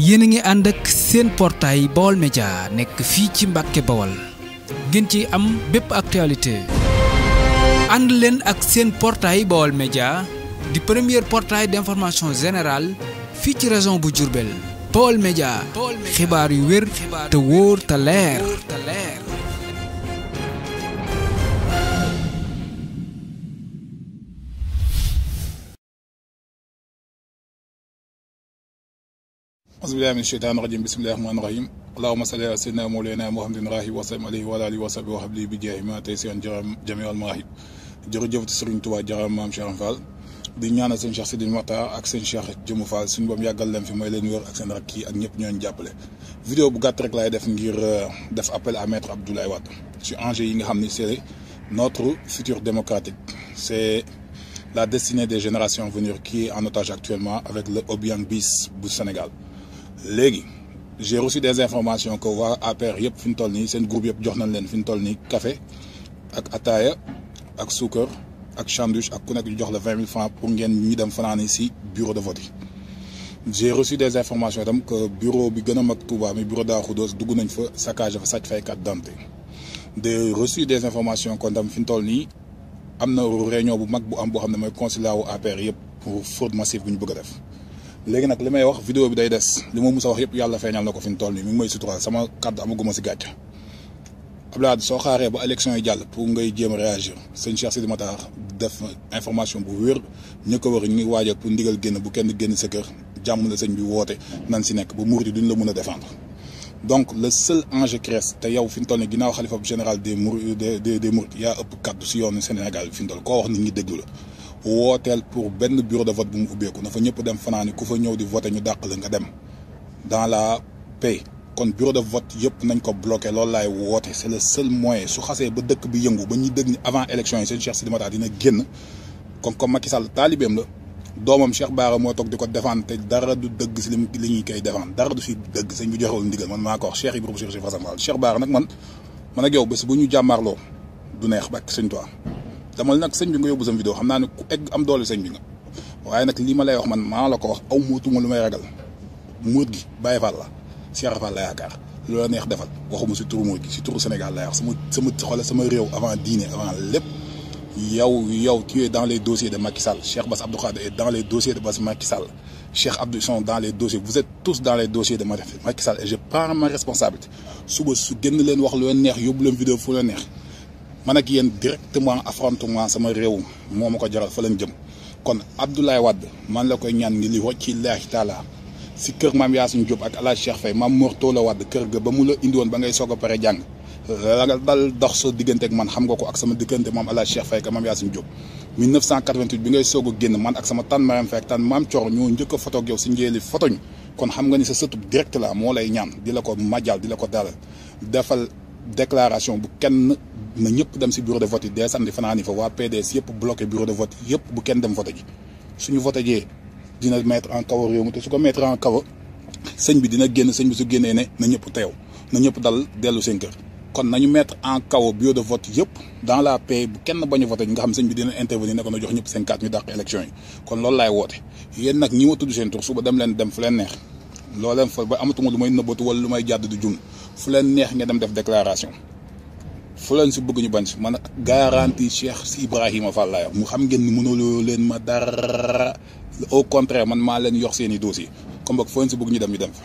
yéen a ngi ànd ak seen portail Baol Média nekk fii ci Mbàkke Bawol ngeen ci am bépp actualité ànd leen ak seen portail Baol Média di premier portail d'information générale fii ci région bu Diourbel. Baol Média xibaar yu wér te wóor te leer. Auzubillahi mina sheytaani rajim bismillahi rahmaani rahim allahumma salli ala sayyidina mawlana muhammadin rahi wa sallam alayhi wa alihi wa sahbihi wa habli bi jaahi ma tey seen jami al maahib jërëjëf Sëriñ Tuubaa jaram maam Cheikh Fall di ñaanal seen Cheikh Sidi Mokhtar ak seen Cheikh Jëmu Fall suñu boom yàggal leen fi may leen wër ak seen rakk yi ak ñëpp ñooñu jàppale. Vidéo bu gàtt rek laay def ngir def appel à maître Abdoulaye Wade ci enjeu yi nga xam ni c'est notre futur démocratique, c'est la destinée des générations à venir qui est en otage actuellement avec le Obiang bis bu Sénégal. Léegi j'ai reçu des informations que waa APR yëpp fi ñu toll nii seen groupe yëpp jox nañ leen fi ñu toll nii café ak ataaya ak suukar ak sandwich ak ku nekk ñu jox la 20 000 francs pour ngeen ñu dem fanaani si bureau de vote yi. J'ai reçu des informations itam que bureau bi gën a mag Touba mi bureau Darou Khoudoss dugg nañ fa saccage fa sàcc fay carte d'identité. De reçu des informations kon tam fi ñu toll nii am na réunion bu mag bu am boo xam ne mooy consulat wu APR yëpp pour fraude massive bu ñu bëgg a def. Léegi nag li may wax vidéo bi day des li ma mus a wax yëpp yàlla feeñal na ko fi mu toll nii mi ngi may suturaal sama kàddu amaguma si gàcce. Abdoulaye soo xaaree ba élection yi jàll pour ngay jéem a réagir sëñ Cheikh Sidi Mokhtar def information bu wér ñu ko war ñu waajal pour ndigal génn bu kenn génn sa kër jàmm la sëñ bi woote nan si nekk ba murid duñ la mën a défendre. Donc le seul enjeu qui reste te yow fi mu toll nii ginnaaw xalifa général des mourides des mourides yaa ëpp kàddu si yoonu Sénégal bi fi mu toll koo wax nit ñi déglu la. wooteel pour benn bureau de vote bu mu ubbeeku na fa ñëpp dem fanaani ku fa ñëw di voter ñu dàq la nga dem dans la paix. Kon bureau de vote yëpp nañ ko bloqué loolu laay woote c'est le seul moyen su xasee ba dëkk bi yëngu ba ñuy dégg ni avant élection yi seen Cheikh Sidi Mokhtar dina génn comme Macky Sall taalibeem la doomam Cheikh Bara moo toog di ko défendre te dara du dëgg si li ñuy koy défendre dara du si dëgg sëñ bi joxewul ndigal man maa ko wax Cheikh Ibrahima Cheikh Fassane Fall Cheikh Bara nag man ak yow bés bu ñu jàmmaarloo du neex bak sëñ Tuubaa damal nag sëñ bi nga yóbbu sam vidéo xam naa ne ku egg am doole sëñ bi nga waaye nag lii ma lay wax man maa la ko wax aw mootuma lu may ragal muut gi Baye Fall la Cheikh Fall la yaakaar loola neex defal waxuma si turu muut gi si turu Sénégal la wax sama réew avant diine avant lépp yow tu es dans les dossiers de Macky Sall Cheikh Bass Abdou Khadre est dans les dossiers de Macky Sall Cheikh Abdou sont dans les dossiers vous êtes tous dans les dossiers de Macky Sall et je prends ma responsabilité suba su génn leen wax lu leen neex yóbbu leen vidéo fu leen neex man ak yéen directement affrontement sama réew moo ma ko jaral fa lañ jëm kon Abdoulaye Wade man la koy ñaan ngi li wacci laahi taala si kër maam Yacine Diop ak El Hadj Cheikh Faye maam Mor Toola Wade kër ga ba mu la indi woon ba ngay soog a pare jàng la nga dal dox sa diggante ak man xam nga ko ak sama diggante maam El Hadj Cheikh Faye ak maam Yacine Diop 1988 bi ngay soog a génn man ak sama tànn Mariam Faye ak tànn maam Thior ñoo njëkk a photo ak yow si njëeli photoñ kon xam nga ni sa sëtub direct la moo lay ñaan di la ko majal di la ko dalal defal déclaration bu kenn na ñëpp dem si bureau de vote yi dee samedi fanaani fa waa PDS yëpp bloqué bureau de vote yëpp bu kenn dem vote ji suñu vote jee dina mettre en kaw réew mi te su ko mettre en kaw sëñ bi dina génn sëñ bi su génnee ne na ñëpp teew na ñëpp dal dellu seen kër kon nañu mettre en kaw bureau de vote yëpp dans la paix bu kenn bañ a vote ji nga xam sëñ bi dina intervenir ne ko na jox ñëpp seen carte ñu dàq élection yi kon loolu laay woote yéen nag ñi ma tudd seen tur suba dem leen dem fu leen neex loo leen fa ba amatuma lu may nëbbatu wala lu may jàdd du jum fu leen neex nga dem def déclaration fu leen si bëgg ñu bañ si man garantie Cheikh si Ibrahima Fall laa mu xam ngeen ni mënuloo leen ma dara au contraire man maa leen yox seen i dossier comme boog foo leen si bëgg ñu dem fa